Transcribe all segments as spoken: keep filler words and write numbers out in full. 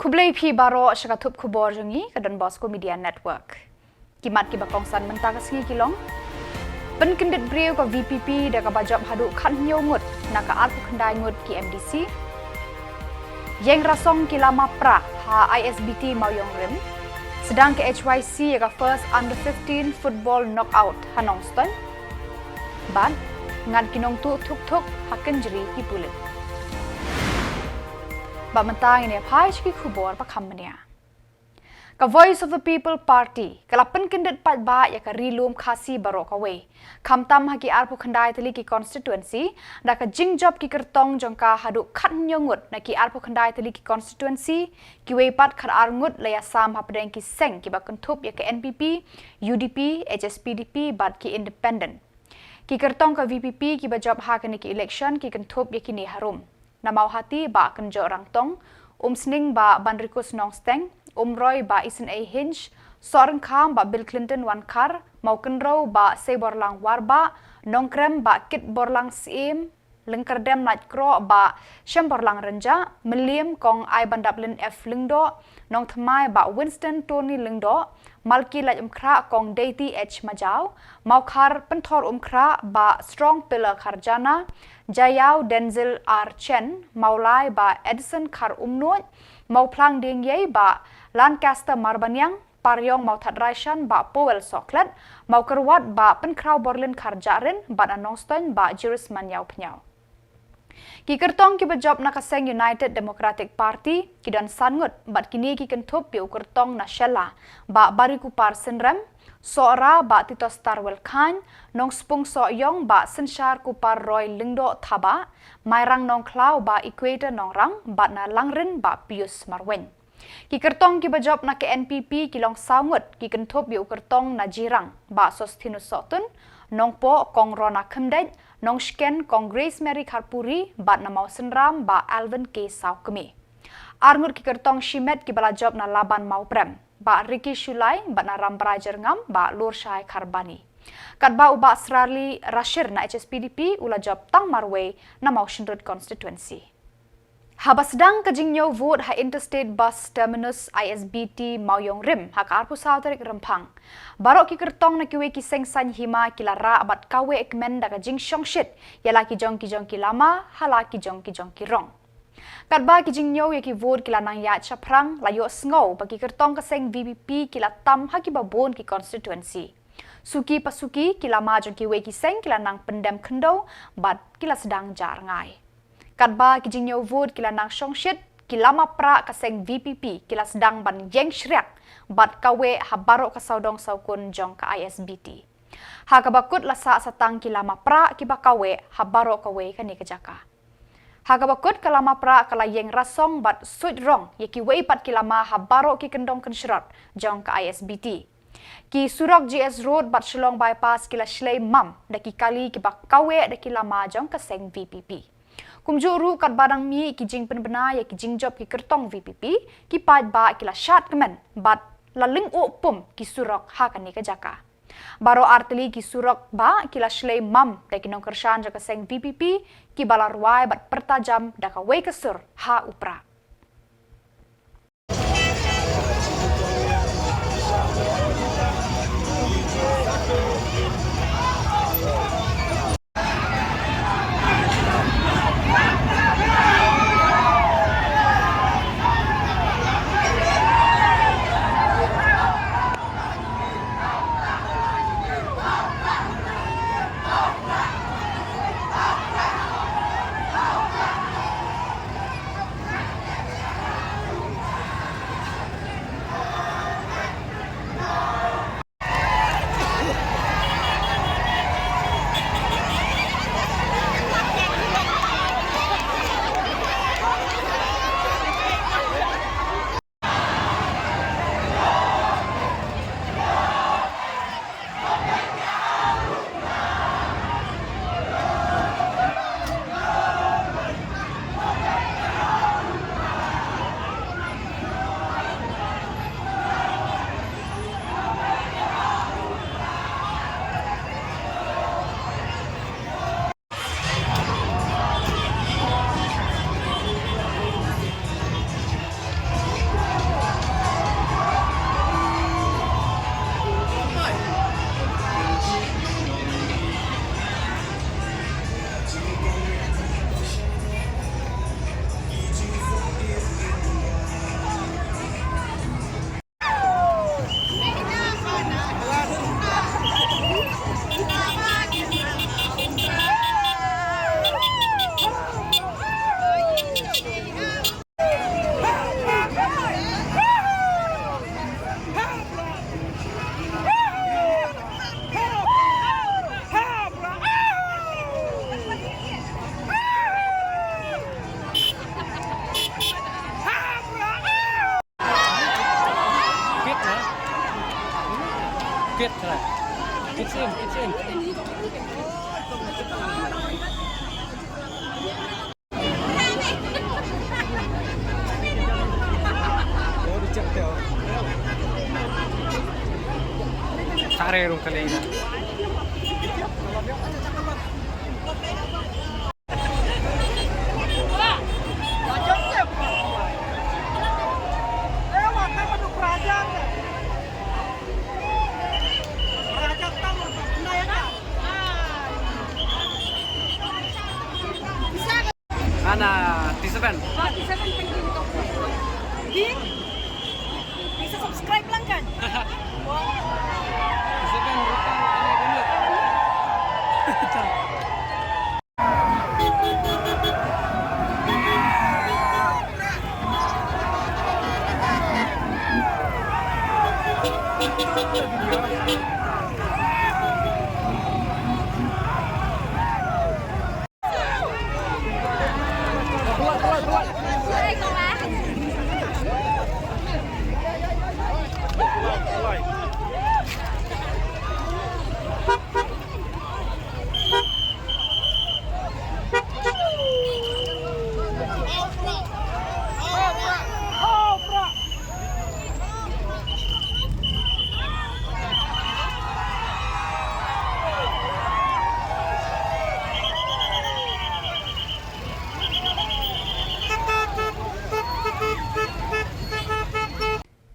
Khublei phi baroh sha ka thup khubor jong ngi ka Don Bosco Media Network. Ki mat kiba kongsan mynta ka sngi ki long: pynkyndit briew ka V P P da kaba jop haduh khathynñiew ngut na ka arphew khyndai ngut ki M D C. Ïeng rasong ki lama prah ha I S B T Mawïong Rim. Sdang ka H Y C ïa ka first under fifteen football knockout ha Nongstoiñ. Bad ngat ki nongtuh thuk thuk ha kynjri ki pulit. Bad mynta ngin ïa phai sha ki khubor ba kham bniah. Ka Voice of the People Party ka la pynkyndit paidbah ïa ka Ri Lum Khasi baroh kawei, khamtam ha ki arphew khyndai tylli ki constituency, da ka jingjop ki kyrtong jong ka haduh khathynñiew ngut na ki arphew khyndai tylli ki constituency. Kiwei pat khatar ngut la ïasam hapdeng ki seng kiba kynthup ïa ka N P P, U D P, H S P D P bad ki independent. Ki kyrtong ka V P P kiba jop ha kane ka election ki kynthup ïa kine harum: na Mawhati Bah Kynjoh Rangtong, Umsning Bah Banrikus Nongsteng, Umroi Bah Isynei Hinge, Sohryngkham Bah Bill Clinton Wankhar, Mawkynrew Bah Seiborlang Warbah, Nongkrem Bah Kitborlang Syiem, Lyngkyrdem Laitkroh Bah Shemborlang Rynjah, Mylliem Kong Aibandaplin F Lyngdoh, Nongthymmai Bah Winston Tony Lyngdoh, Malki Laitumkhrah Kong Deiti H Majaw, Mawkhar Pynthorumkhrah Bah Strong Pillar Kharjana, Jaïaw Denzil R Chen, Mawlai Bah Edison Kharumnuid, Mawphlang Diengïei Bah Lancaster Marbaniang, Pariong Mawthadraishan Bah Powell Sohkhlet, Mawkyrwat Bah Pynkhrawborlin Kharjahrin bad na Nongstoiñ Bah Juris Maniaw Pynïaw. Ki kyrtong kiba jop na ka seng United Democratic Party ki don san ngut bad kine ki kynthup ïa u kyrtong na Shella Bah Barikupar Synrem, Sohra Bah Titostarwell Chyne, Nongspung Sohiong Bah Synshar Kupar Roy Lyngdoh Thabah, Mairang Nongkhlaw Bah Equator Nongrang bad na Langrin Bah Pius Marwein. Ki kyrtong kiba jop na ka N P P ki long saw ngut, ki kynthup ïa u kyrtong na Jirang Bah Sosthenes Sohtun, Nongpoh Kong Rona Khymdeit, Nongshken Kong Grace Mary Kharpuri bad na Mawsynram Bah Alvin K Sawkmie. Ar ngut ki kyrtong shimet kiba la jop na Laban Mawprem, Bah Ricky Shullai bad na Rambrai Jyrngam Bah Lurshai Kharbani. Katba u Bah Srarli Rashir na H S P D P u la jop tang marwei na Mawshynrut constituency. Haba sdang ka jingñiew vote ha Interstate Bus Terminus I S B T Mawïong Rim ha ka arphew saw tarik Rymphang, baroh ki kyrtong na kiwei ki seng saiñ hima ki la rah bad kaweh kmen da ka jingshongshit ïa la ki jong ki jong ki lama ha la ki jong ki jong ki rong. Katba ki jingñiew ïa ki vote ki la nang ïaid shaphrang, la ïohsngew ba ki kyrtong ka seng V P P ki la tam ha kiba bun ki constituency. Suki pa suki, ki lama jong kiwei ki seng ki la nang pyndem khyndew bad ki la sdang jah rngai. Katba ki jingñiew vote ki la nang shongshit, ki lama prah ka seng V P P ki la sdang ban ïeng shriak bad kaweh ha baroh ka sawdong sawkun jong ka I S B T. Ha kaba kut la sah sa tang ki lama prah kiba kaweh ha baroh kawei kane ka jaka. Ha kaba kut ka lama prah ka la ïeng rasong bad suid rong ïa kiwei pat ki lama ha baroh ki kyndong kynshrot jong ka I S B T. Ki surok G S Road bad Shillong Bypass ki la shlei mam da ki kali kiba kaweh da ki lama jong ka seng V P P. Kumjuh ruh katba dang mih ki jingpynbna ïa ki jingjop ki kyrtong V P P, ki paidbah ki la shad kmen bad la lyngngoh pum ki surok ha kane ka jaka. Baroh artylli ki surok bah ki la shlei mam da ki nongkyrshan jong ka seng V P P kiba la rwai bad pyrta jam da kawei ka sur ha u prah. Sare rung kaleng. Ana T seven. Ah, T seven penting tu. Di? Bisa subscribe lang kan? T seven rupang, ana gunut.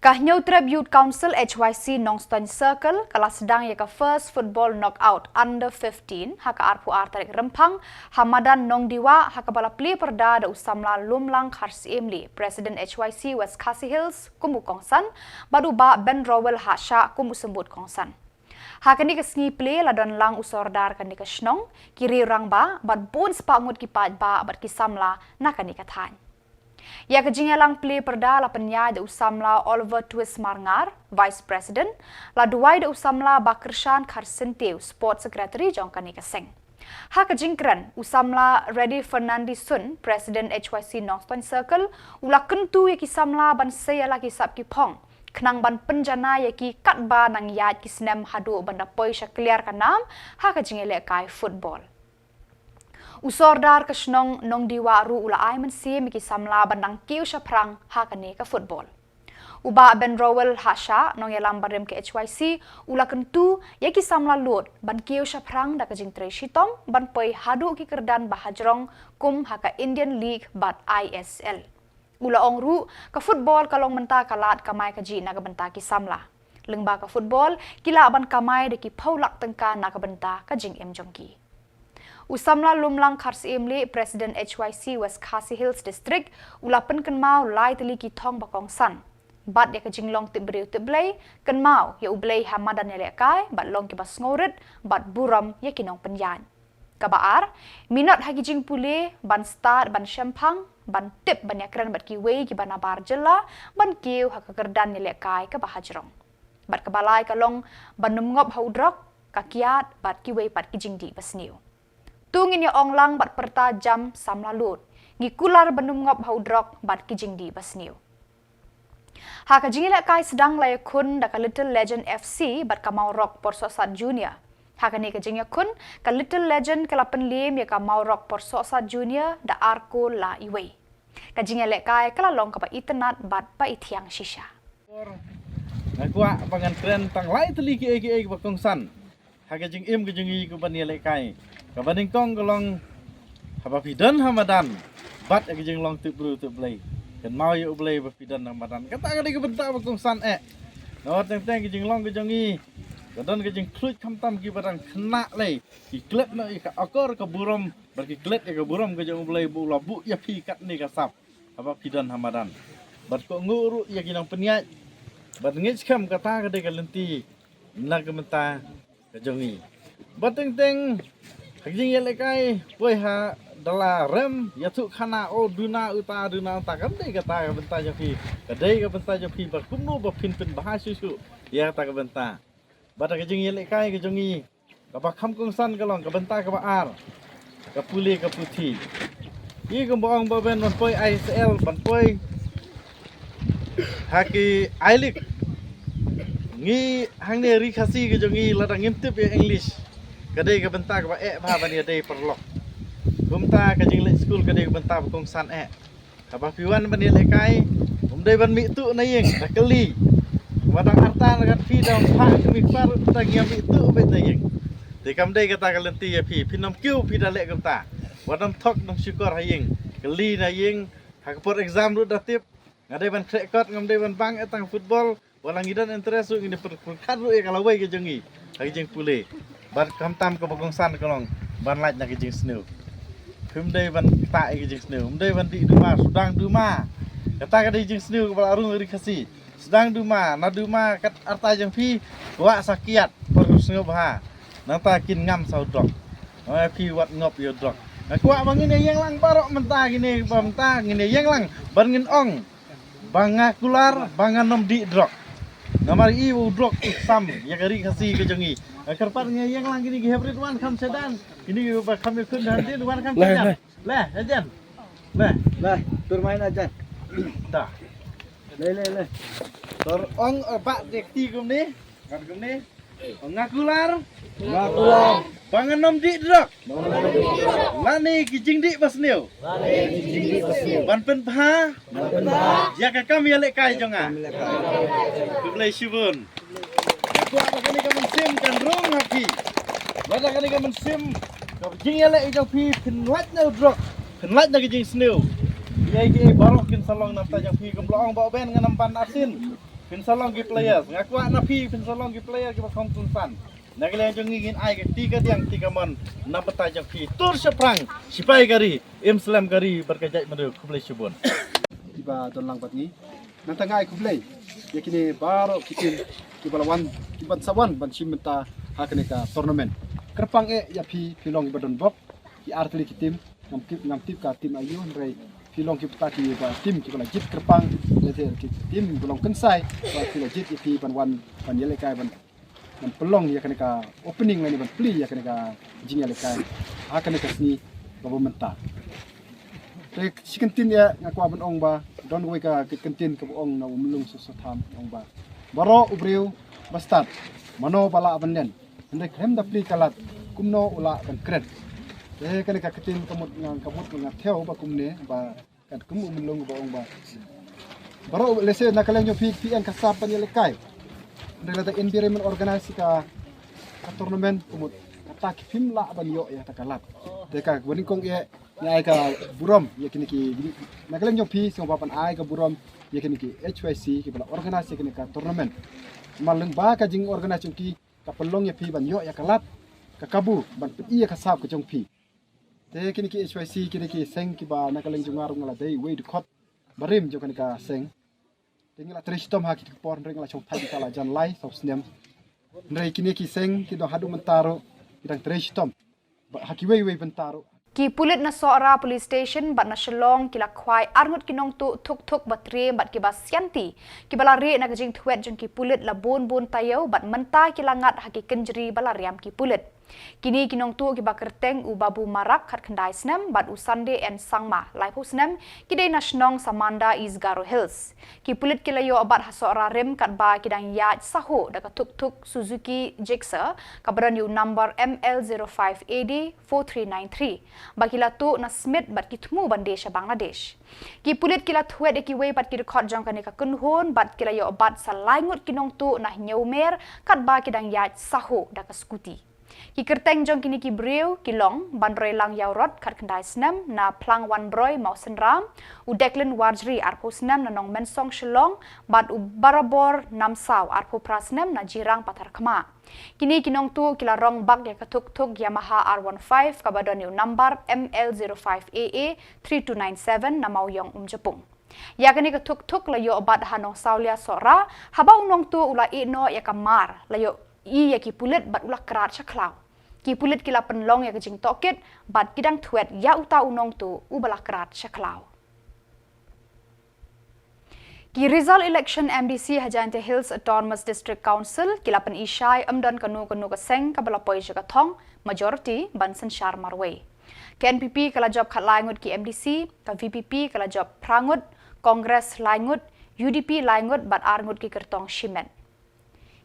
Ka Hynñiewtrep Youth Council H Y C Nongstoiñ Circle ka la sdang ïa ka first football knockout under fifteen ha ka arphew ar tarik Rymphang ha madan Nongdiwah, ha kaba la plie pyrda da u samla Lumlang Kharsyiem Lee, President H Y C West Khasi Hills kum u kongsan, bad u Bah Benrowell Hashah kum u symbud kongsan. Ha kane ka sngi plie la don lang u sordar kane ka shnong, ki riew rangbah bad bun spah ngut ki paidbah bad ki samla na kane ka thaiñ. Ïa ka jingïalang plie pyrda la pynïaid da u samla Oliver Twist Marngar, Vice President, la duwai da u samla Bah Kyrshan Kharsyntiew, Sports Secretary jong kane ka seng. Ha ka jingkren, u samla Reddy Fernandes Sun, President H Y C Nongstoiñ Circle, u la kyntu ïa ki samla ban sei ïa la ki sap ki phong, khnang ban pynjanai ïa ki katba nang ïaid ki snem haduh ban da poi sha kliar ka nam ha ka jingïalehkai football. U sordar ka shnong Nongdiwah ruh u la ai mynsiem ïa ki samla ban nang kiew shaphrang ha kane ka football. U Bah Benrowell Hashah, nongïalam barim ka H Y C, u la kyntu ïa ki samla lud ban kiew shaphrang da ka jingtrei shitom ban poi haduh ki kyrdan ba hajrong kum ha ka Indian League bad I S L. U la ong ruh, ka football ka long mynta ka lad kamai kajih na ka bynta ki samla. Lyngba ka football, ki lah ban kamai da ki phew lak tyngka na ka bynta ka jingim jong ki. U samla Lumlang Kharsyiem Lee, President H Y C West Khasi Hills District, u la pynkynmaw lai tylli ki thong ba kongsan. Bad ïa ka jinglong tip briew tip Blei, kynmaw ïa U Blei ha madan ïalehkai, bad long kiba sngewrit, bad burom ïa ki nongpynïaid. Kaba ar, minot ha ki jingpule, ban stad, ban shemphang, ban tip, ban ïakren bad kiwei kiba nabar jylla, ban kiew ha ka kyrdan ïalehkai kaba hajrong. Bad kaba lai ka long, ban ym ngop ha u drok, ka kiad, bad kiwei pat ki jingdih basniew. To ngin ïa ong lang bad pyrta jam samla lud. Ngi kular ban ym ngop ha u drok, bad ki jingdih basniew. Ha ka jingïalehkai sdang la ïakhun da ka Little Legend F C bad ka Mawrock Porsohsat Junior. Ha kane ka jingïakhun, ka Little Legend ka la pynliem ïa ka Mawrock Porsohsat Junior da ar kol la iwei. Ka jingïalehkai ka la long kaba itynnad bad ba ithiang shisha. Nga kwah ba ngan kren tang lai tylli kiei kiei kiba kongsan ha ka jingim ka jong ngi kum ban ïalehkai. Kaba nyngkong ka long, haba phi don ha madan, bad ha ka jinglong tip briew tip Blei, kynmaw ïa U Blei ba phi don ha madan. Kata ka dei ka bynta ba kongsan eh. Namar teng teng ka jinglong ka jong ngi ka don ka jingkhluit khamtam kiba dang khynnah lei. Ki klet noh ïa ka akor ka burom, bad ki klet ïa ka burom ka jong U Blei ba u la buh ïa phi katne ka sap haba phi don ha madan. Bad kohnguh ruh ïa ki nongpynïaid. Bad ngeit skhem kata ka dei ka lynti na ka bynta ka jong ngi. Bad teng teng ha ka jingïalehkai, poi ha da la rem, ïathuh khana, o duna uta duna uta, kam dei kata ka bynta jong phi. Ka dei ka bynta jong phi ba kumno ba phin pynbha shuh shuh ïa kata ka bynta. Bad ha ka jingïalehkai ka jong ngi, kaba kham kongsan ka long ka bynta kaba ar, ka pule ka puthi. Ki kumba ong ba ben ban poi I S L, ban poi ha ki I-League. Ngi hangne ri Khasi ka jong ngi lada ngim tip ïa English, ka dei ka bynta kaba eh bha ban ïadei paralok. Kumta ka jingleit skul ka dei ka bynta ba kongsan eh. Haba phi wan ban ïalehkai, um dei ban mih tuh na ïing, da kylli. Wat dang arta na kat phi da phah ka mih par, da ngi mih tuh beit na ïing. Te kam dei kata ka lynti ïa phi, phin ym kiew phi da leh kumta. Wat ym thok ym shukor ha ïing, kylli na ïing, ha ka por exam ruh da tip. Nga dei ban khreh kot, ngam dei ban bang eh tang football. Wat la ngi don interest ruh ngi dei pyrkhat ruh ïa ka lawei ka jong ngi ha ka jingpule. Bad khamtam kaba kongsan ka long ban lait na ka jingsniew. Phim dei ban ktah ïa ka jingsniew, ym dei ban dih duma, sdang duma. Kata ka dei jingsniew kaba la rung ri Khasi. Sdang duma, na duma kat arta jong phi, kwah sa kiat, pyrkhat sngewbha. Nangta kin ngam sa u drok. Nga phi wat ngop ïa u drok. Nga kwah ba ngin ïeng lang baroh mynta kine ba mynta ngin ïeng lang ban ngin ong ba nga kular, ba ngan ym dih drok. Namar i u drok u sam ïa ka ri Khasi ka jong i. Kyrpad ngi ïeng lang kini ki hybrid wan kham sedan. Kini ki ba kham ïa khun han din wan kham sedan. Leh, ajan. Leh. Leh, tur main ajan. Da. Leh, leh, leh. Tur ong, eh, ba dek ti kumni. Kat kumni. Nga kular. Nga kular. Ba ngan ym dih drok. Ba ngan ym dih drok. Lane ki jingdih basniew. Lane ki jingdih basniew. Ban pynbha. Ban pynbha. Ïa ka kam ïalehkai jong nga. Khublei shibun. Nga kwah ba kane ka mynsiem kan rung ha phi. Lada kane ka mynsiem ka jingïaleh jong phi phin lait na u drok. Phin lait na ka jingsniew. Ïa ki baroh kin sa long nangta jong phi kum la ong ba u Ben ngan ym ban arsien. Phin sa long ki players. Nga kwah na phi phin sa long ki player kiba kham kongsan. Na ka liang jong ngi ngin ai ka ti ka diang ti ka mon na bynta jong phi. Tur shaphrang shipai ka ri, im slem ka ri bad ka jaitbynriew. Khublei shibun. Kiba don lang bad ngi. Nangta nga ai khublei ïa kine baroh ki team kiba la wan, kiba sa wan ban shim bynta ha kane ka tournament. Kyrpang eh ïa phi, phi long kiba don bok, ki ar tylli ki team. Ngam tip, ngam tip ka team aïu, hynrei phi long ki bynta kiba team kiba la jied kyrpang, lehse ki team ba long kynsai, ba phi la jied ïa phi ban wan, ban ïalehkai, ban, ban pynlong ïa kane ka opening lane ban plie ïa kane ka jingïalehkai ha kane ka sngi kaba mynta. Te shi kyntien ïa nga kwah ban ong ba don kawei ka, ka kyntien kaba ong na u Myllung Soso Tham, ong ba baroh u briew ba stad, mano ba lah ban len. Hynrei khlem da plie ka lad, kumno u lah ban kren. Te kane ka ktien ka mut nga, ka mut nga thew ba kumne, ba katkum u Myllung ba ong ba baroh, lehse na ka liang jong phi, phi ïeng ka sap ban ïalehkai. Hynrei lada N B R M organize ka, ka tournament, ka mut kata ki phim lah ban ïoh ïa kata ka lad. Te kaba nyngkong eh nga ai ka burom ïa kine ki, na ka liang jong phi sngewbha ban ai ka burom ïa kine ki H Y C kiba la organize ïa kane ka tournament. Namar lyngba ka jingorganize jong ki, ka pynlong ïa phi ban ïoh ïa ka lad, ka kabu ban pyni ïa ka sap ka jong phi. Te kine ki H Y C, kine ki seng kiba na ka liang jong nga ruh nga la dei uwei u dkhot barim jong kane ka seng. Te ngi la trei shitom ha kine ki por, hynrei ngi la shong thait mynta la jan lai saw snem. Hynrei kine ki seng ki don haduh mynta ruh ki dang trei shitom ha kiwei wei bynta ruh. Ki pulit na Sohra Police Station bad na Shillong ki la khwai arngut ki nongtuh thuk thuk ba triem bad kiba sianti, kiba la rieh na ka jingthwet jong ki pulit la bun bun taïew bad mynta ki la ngat ha ki kynjri ba la riam ki pulit. Kine ki nongtuh kiba kyrteng u Babu Marak khatkhyndai snem bad u Sunday N Sangma laiphew snem, ki dei na shnong Samanda, East Garo Hills. Ki pulit ki la ïoh bat ha Sohra rim katba ki dang ïaid sahuh da ka thuk thuk Suzuki Gixxer kaba don ïa u number M L zero five A D four three nine three, ba ki la tuh na Smit bad ki thmu ban die sha Bangladesh. Ki pulit ki la thwet ïa kiwei pat ki dkhot jong kane ka kynhun bad ki la ïoh bat sa lai ngut ki nongtuh na hynñiew mer katba ki dang ïaid sahuh da ka scooty. Ki kyrteng jong kine ki briew ki long Banroilang Ïawrot khatkhyndai snem na Phlangwanbroi Mawsynram, u Declan Warjri arphew snem na Nongmensong Shillong, bad u Barabor Namsaw arphew phra snem na Jirang Patharkhmah. Kine ki nongtuh ki la rong bak ïa ka thuk thuk Yamaha R one five kaba don ïa u number M L zero five A A three two nine seven na Mawiong Umjapung. Ïa kane ka thuk thuk la ïoh bat ha Nongsawlia Sohra, haba u nongtuh u la ïeh noh ïa ka mar, la ïohi ïa ki pulit bad u la krad sha khlaw. Ki pulit ki la pynlong ïa ka jingtohkit bad ki dang thwet ïa uta u nongtuh uba la krad sha khlaw. Ki result election M D C ha Jaintia Hills Autonomous District Council ki la pyni shai ym don kano kano ka seng kaba la poi sha ka thong majority ban synshar marwei. Ka N P P ka la jop khatlai ngut ki M D C, ka V P P ka la jop phra ngut, Congress lai ngut, U D P lai ngut bad ar ngut ki kyrtong shimet.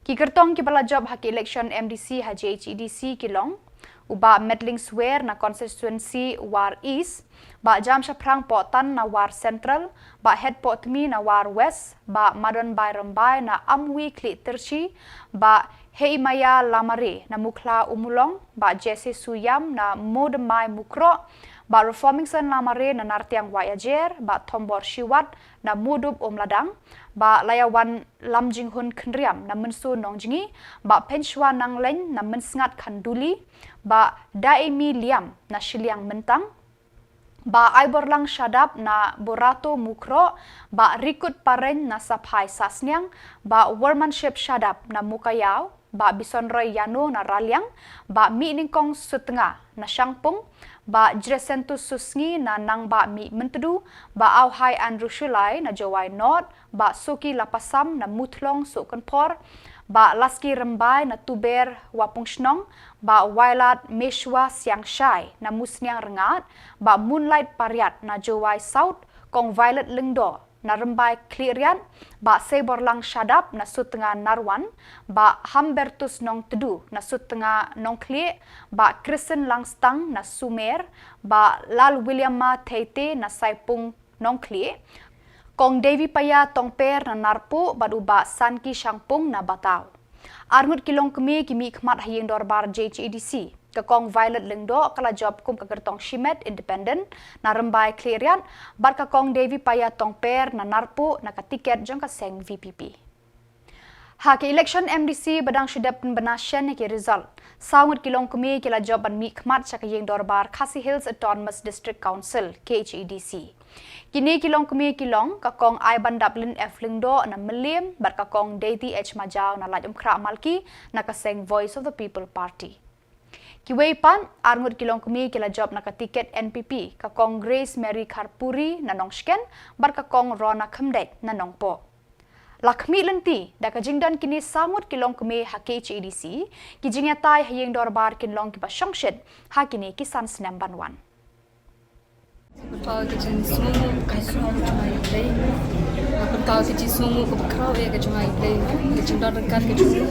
Ki kyrtong kiba la jop ha ki election M D C ha J H A D C ki long u Bah Medling Swer na constituency War East, Bah Jamshaphrang Pohtan na War Central, Bah Hetpohtmi na War West, Bah Madonbai Rymbai na Amwi Khliehtirschi, Bah Heimaya Lamare na Mukhla Ummulong, Bah Jesse Suyam na Mowdymmai Mukroh, Bah Reformingson Lamare na Nartiang Wahiajer, Bah Thombor Shiwat na Mowdup Umladang, Bah Laiawan Lamjinghun Khynriam na Mynso Nongjngi, Bah Pynshwa Nangleiñ na Mynsngat Khanduli, Bah Daimi Liam na Shilliang Myntang, Bah Aiborlang Shadap na Burato Mukroh, Bah Rikut Pareiñ na Saphai Sahsniang, Bah Wormanship Shadap na Mowkaiaw, Bah Bisonroi Ïano na Raliang, Bah Mihnyngkong Sutnga na Shangpung, Bah Jresentus Susngi na Nangbah Mihmyntdu, Bah Auhai Andrew Shullai na Jowai North, Bah Soki Lapasam na Muthlong Sohkynphor, Bah Laski Rymbai na Tuber Wapungshnong, Bah Wailadmishwa Siangshai na Musniang Rngad, Bah Moonlight Pariat na Jowai South, Kong Violet Lyngdoh na Rymbai Khliehriat, Bah Seiborlang Shadap na Sutnga Narwan, Bah Hambertus Nongtdu na Sutnga Nongkhlieh, Bah Christian Langstang na Sumer, Bah Lalwilliama Theite na Saipung Nongkhlieh, Kong Davy Paia Tongper na Narpuh bad u Bah Sanki Shangpung na Bataw. Arngut ki longkmie ki mihkhmat ha ïing dorbar J H A D C. Ka Kong Violet Lyngdoh ka la jop kum ka kyrtong shimet independent na Rymbai Khliehriat, bad ka Kong Davy Paia Tongper na Narpuh na ka tiket jong ka seng V P P. Ha ka election M D C ba dang shu dep pynbna shen ïa ki result, saw ngut ki longkmie ki la jop ban mihkhmat sha ka ïing dorbar Khasi Hills Autonomous District Council, K H A D C. Kine ki longkmie ki long ka Kong Aibandaplin F Lyngdoh na Mylliem bad ka Kong Deiti H Majaw na Laitumkhrah Malki na ka seng Voice of the People Party. Kiwei pat, arngut ki longkmie ki la jop na ka tiket N P P, ka Kong Grace Mary Kharpuri na Nongshken bad ka Kong Rona Khymdeit na Nongpoh. La khmih lynti da ka jingdon kine saw ngut ki longkmie ha K H A D C, ki jingïatai ha ïing dorbar kin long kiba shongshit ha kine ki san snem ban wan. Pynpaw ka jingsngewnguh ka khraw ka jong ngi Blei. Pynpaw ka jingsngewnguh ka khraw ïa ka jong ngi Blei. Ka jingdon ryngkat ka jong ngi,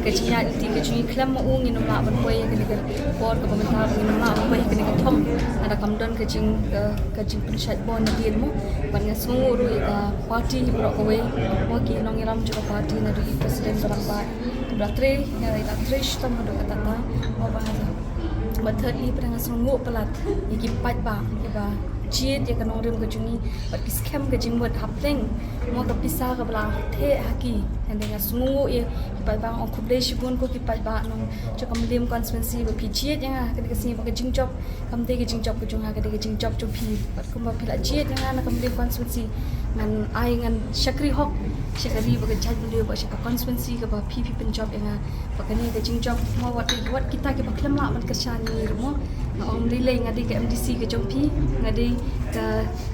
ka jingïaid lynti ka jong ngi khlem ma u ngin ym lah ban poi ïa kane ka por kaba mynta, ngin ym lah ban poi ïa kane ka thong lada kam don ka jing, ka, ka jingpynshait bor na dien mo. Bad nga sngewnguh ruh ïa ka party baroh kawei, mo, ki nongïalam jong ka party naduh i president ba rangbah, ba la trei, ïa, ba la trei shitom haduh katta katta, mo, ba ha. Bad thirdly pat nga sngewnguh palat ïa ki paidbah kiba jied ïa ka nongrim ka jong ngi bad ki skhem ka jingmut hapdeng, mo, ka pisa kaba la theh ha ki. Hynrei nga sngewnguh ïa ki paidbah, ong khublei shibun ko ki paidbah nong jong ka Mylliem constituency ba phi jied ïa nga ha kane ka sngi, ba ka jingjop kam dei ka jingjop ka jong nga, ka dei ka jingjop jong phi. Bad kumba phi la jied ïa nga na ka Mylliem constituency, ngan ai, ngan shakri hok sha ka ri bad ka jaitbynriew bad sha ka constituency kaba phi, phi pynjop ïa nga. Bad kane ka jingjop, mo, wat, wat kita kiba khlem lah ban kyrshan ïa ngi ruh, mo, nga ong lei lei nga dei ka M D C ka jong phi, nga dei ka,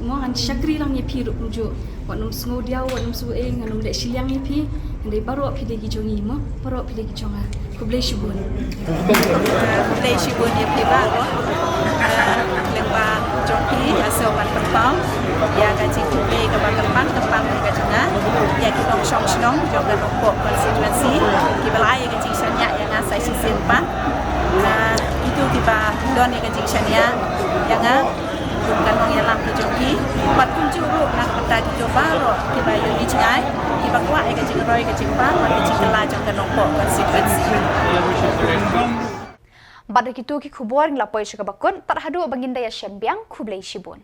mo, ngan shakri lang ïa phi ruh kumjuh. Wat nym sngewdiaw, wat nym sngewei, ngan nym leh shiliang ïa phi. Hynrei baroh phi dei ki jong ngi, mo, baroh phi dei ki jong nga. Khublei shibun. Khublei shibun ïa phi baroh. Lyngba jong phi nga sngewbha ban pynpaw ïa ka jingkhublei kaba kyrpang kyrpang ka jong nga ïa ki nongshong shnong jong ka Nongpoh constituency kiba la ai ïa ka jingshaniah ïa nga sa shisien pat. Kito kiba don ïa ka jingshaniah ïa nga kum ka nongïalam ka jong ki, bad kumjuh ruh na ka bynta kito baroh kiba ïohi jngai, kiba kwah ïa ka jingroi ka jingpang bad ka jingkylla jong ka Nongpoh constituency. Bad da kito ki khubor ngi la poi sha kaba kut, tad haduh ba ngin da ïashem biang, khublei shibun.